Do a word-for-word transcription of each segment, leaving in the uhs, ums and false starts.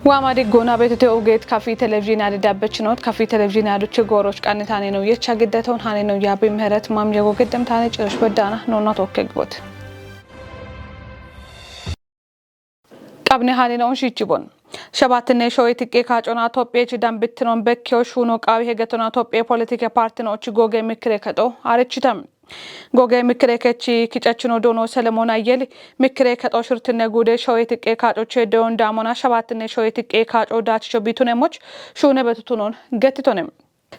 Waama diggoona beetute ogeet kafi televizhiinii adi dabbechinoot, kafi televizhiinii aduchi gooroch qannitaane no yecha giddaton hane no yaabi mihiret mam yego giddem taane ciroch beddaana noonna tookke gibote. Qabne hane noon shiichi bon. Shabaattinne shoye tiqqe kaacona Tophiyechi dambittinon bekkeyo shuuno qaawi hegetona Tophiye politike partinochi goge mikkire kexo arichitam. Goge mikkire kechi kicachino doono Selemoon Ayyeli mikkire kexo shirtinne guude shoye tiqqe kaacoche deyon daamona shabaattinne shoye tiqqe kaaco daachicho bitunemoch shuune betutunon gettitonem.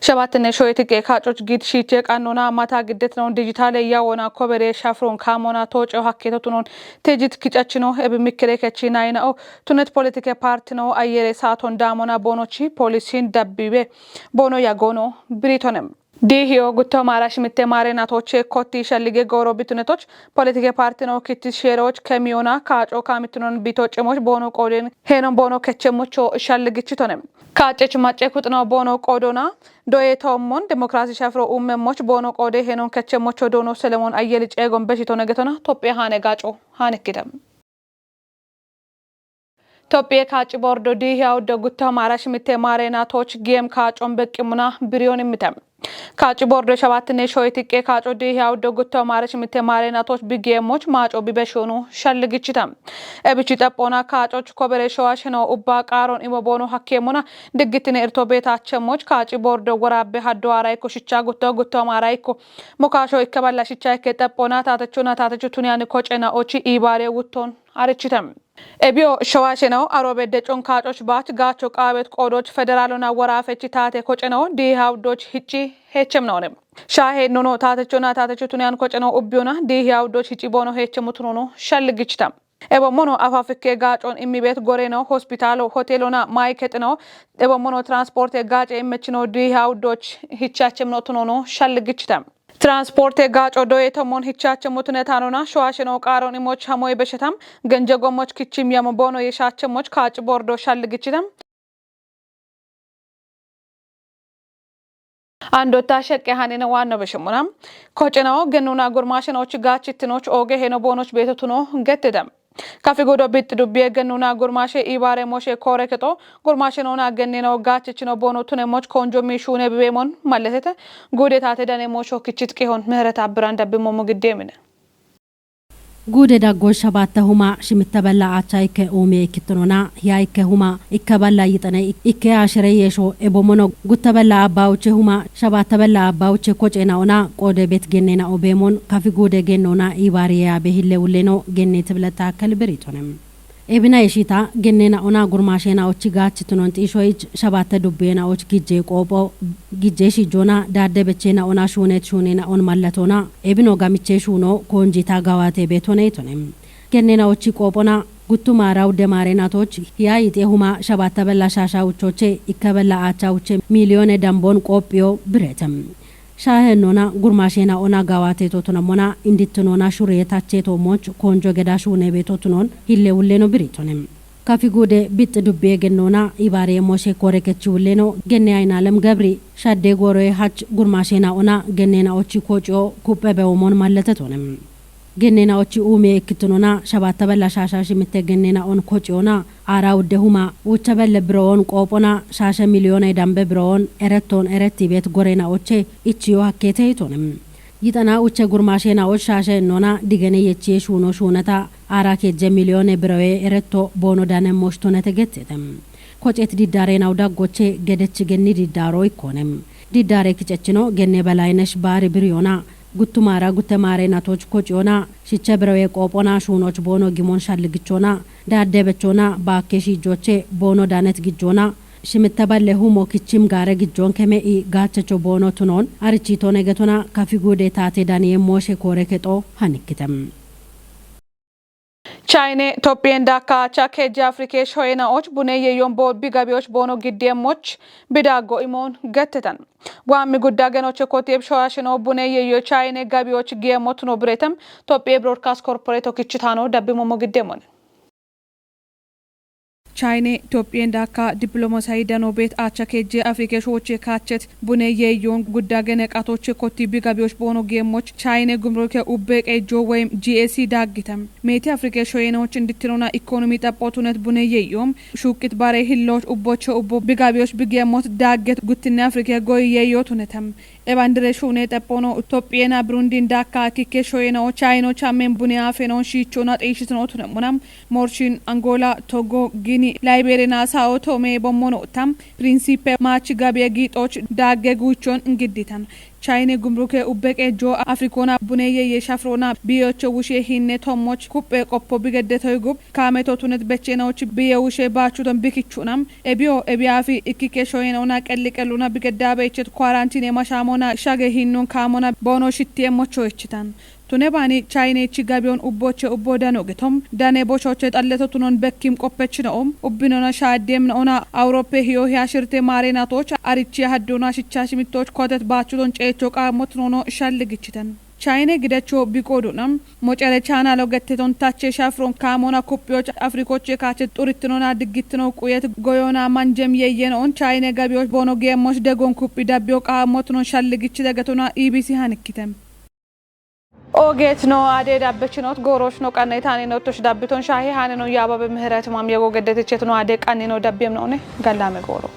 Shabaattinne shoye tiqqe kaacoch gid shiiche qannona mata giddetinon dijitaale yawona kobere shafron kaamona tooco hakketotunon tejit kicachino ebi mikkire kechi nayina'o tunet politike partino ayyere saaton daamona boonochi poolisin dabbibe boono yagono biritonem. Diihiyo gutto maara shimitte maare natoche kotti shallige gooro bitunetoch politike partino kittis sheeroch kemiyona kaaco kaamitinon bito cemoch boono qooden heenon boono kechemmocho shalligichitone. Kaacech macce kuxino boono qoodona doye toommon demokrasi shafiro uumemmoch boono qoode heenon kechemmocho doono Selemoon Ayyeli ceegon beshitone getona Tophiye haane gaaco haanekkite. Tophiye kaaci bordo diihiya uddo gutto maara shimitte maare natoch giyem kaacon beqqimuna biriyon immite. Kaaci bordo shabaattinne shoye tiqqe kaaco diihiya uddo gutto maara shimitte maare natoch bi giyemmoch maaco bi beshiyonu shalligichita. Ebichi xaphona kaacoch kobere showa sheno ubba qaaron imo boono hakkemona diggittine irto beetachemmoch kaaci bordo woraabbe haddo aaraykko shicha gutto gutto maaraykko mokaasho ikke balla shicha ikke xaphona taatechona taatechu tuniyani kocena ochi iibaare wutton arichite. Ebiyo showa sheno arobe decon kaacoch baach gaacho qaawet qoodoch federaalona woraafechi taate koceno diiha uddoch hicci heechemnone. Shaahe nono taatechona taatechu tuniyan koceno ubbiyona diiha uddoch hicci boono heechemu tunono shalligichita. Ebo mono afafikke gaacon immibet goreno hospitaalo hotelona mayketeno ebo mono transporte gaace immechino diiha uddoch hichachemno tunono shalligichita. Transporte gaaco doye tommon hichache mutune taanona showa sheno qaaron imoch hamoy beshetam genje gommoch kichim yamo boono yeshache moch kaaci bordo shalligichitam. Andotta sheqqe hanine waanno beshemuna. Koceno gennuna gurmashenoch gaachittinoch ooge heno boonoch beetotuno gettedam. Kafi gudo bixxi dubbiye gennuna gurmashe ibaare moshe koore kexo gurmashe noona gennino gaachichino boono tune moch konjo mi shuune bibeemon malletete guude taate dane mosho kichit qihon mihiret abbiran dabbimmo mugiddeemine. Guude daggo shabatta huma shimitta balla acha ikke uumi ikkittonona hiya ikke huma ikke balla yixane ikke ashire yeesho ebomono gutta balla abba uche huma shabatta balla abba uche koce na ona qoode bet genne na obeemon kafi guude gennona ibaariye abe hille ulleno genne tibiletta akkel biritonem. Ebina yeshita genne na ona gurmashe na ochi gaachi tunon xisho ich shabatta dubbe na och gijje qoopo gijje shijjona daadde beche na ona shuunet shuune na on mallatona ebino gamiche shuuno konjita gawate betone itonem. Genne na ochi qoopona guttu maara udde maare natoch hiya yite huma shabatta bella shasha uchoche ikka bella acha uche miliyone dambon qooppiyo biretem. Shahe nona gurmashe na ona gawate totunamona indittunona shure tache to moch konjo geda shuune betotunon hille ulleno biritonem. Kafi guude bixxi dubbiye gennona ibaare moshe koore kechi ulleno genne aynalem gabri shadde gooroye hach gurmashe na ona genne na ochi koco kuppe be omon malletetonem. Genne na ochi uumi ikkittunona shabatta bella shasha shimitte genne na on kociona aara udde huma ucha belle biroon qoopona shasha miliyone dambe biroon eretton eretti bet gore na oche ichiyo hakkete itonem. Yixana uche gurmashe na och shashe nona digene yechiye shuuno shuunata aara kejje miliyone biroye eretto boono dane moshtonete gettete. Kocet diddare naw daggoche gedech genni diddaro ikkonem. Diddare kicechino genne belaynesh baari biriyona guttumara gutte maare natoch kociyona shiche biroye qoopona shuunoch boono gimon shalligichona daadde bechona baakke shiijjoche boono danet gijjona shimitta balle humo kichim gaare gijjon keme i gaachecho boono tunon arichitone getona kafi guude taate daniye moshe koore kexo hanikkitem. Chayne Tophiyen dakka acha keje Afrike shoyena och bune yeyon bo bigabiyoch boono gidde moch bidaggo imon gettetan. Waammi gudda genoche kotiyeb shoyashino bune yeyo Chayne gabiyoch giye motuno biretem Tophiye Broadcast Corporate okichitano dabbi momo gidde mon. Chayne Itophiyen daakka diplomasayi dano beet acha kejje Afrike shoche kachet bune yeyon gudda gene qatoche kotti bigabiyoch bono gemoch Chayne gumruke ubbe qejo weyim G S C daggitam. Meti Afrike shoyenoch indittinona ekonomi xaphotunet bune yeyom shuqit bare hilloch ubboche ubbo bigabiyoch bigemot dagget guttinne Afrike goy yeyotunetam. Ebandire shune xaphono Itophiyena Burundin daakka kikke shoyeno Chayno chamen bune afeno shichona xishitno tunemuna. Morshin Angola, Togo, Gini, Liberia, Sao Tome, Bomono, Tam, Principe, Machi, Gabia, Gitoch, Dagge, Guchon, Ngiditan. Chayne gumruke ubbe qejo Afrikona bune yeye shafrona biyocho wushe hinne tommoch kuppe qoppo bigedde toygub kame totunet bechenoch biye wushe bachuton bikichunam. Ebiyo ebiyafi ikkike shoyen ona qelli qelluna bigedda bechet quarantine mashamona shage hinnun kamona bono shittiye mocho ichitan. Tune bani Chayne chi gabiyon ubboche ubbo dano getom dane bochoche xalletotunon bekkim qoppechinoom ubbinona shaaddemna ona Awuroppe hiyo hiya shirte maarenatoch arichi hadduna shicha shimitoch kotet bachuton ceecho qaamotunono shalli gichiten. Chayne gidacho biqodunam mocere chanalo getteton tache shafron kamona kuppiyoch Afrikoche kache xuritinona diggitino quyet goyona manjem yeyenoon Chayne gabiyoch bono gemoch degon kuppi dabbiyo qaamotunon shalli gichite getona E B C hanikitem. Ogeet no ade dabbechinot gooroch no qanne tani no tosh dabbiton shahi hane no yababe mihret mam yego gedetichet no ade qanni no dabbiem no ne gallame gooro.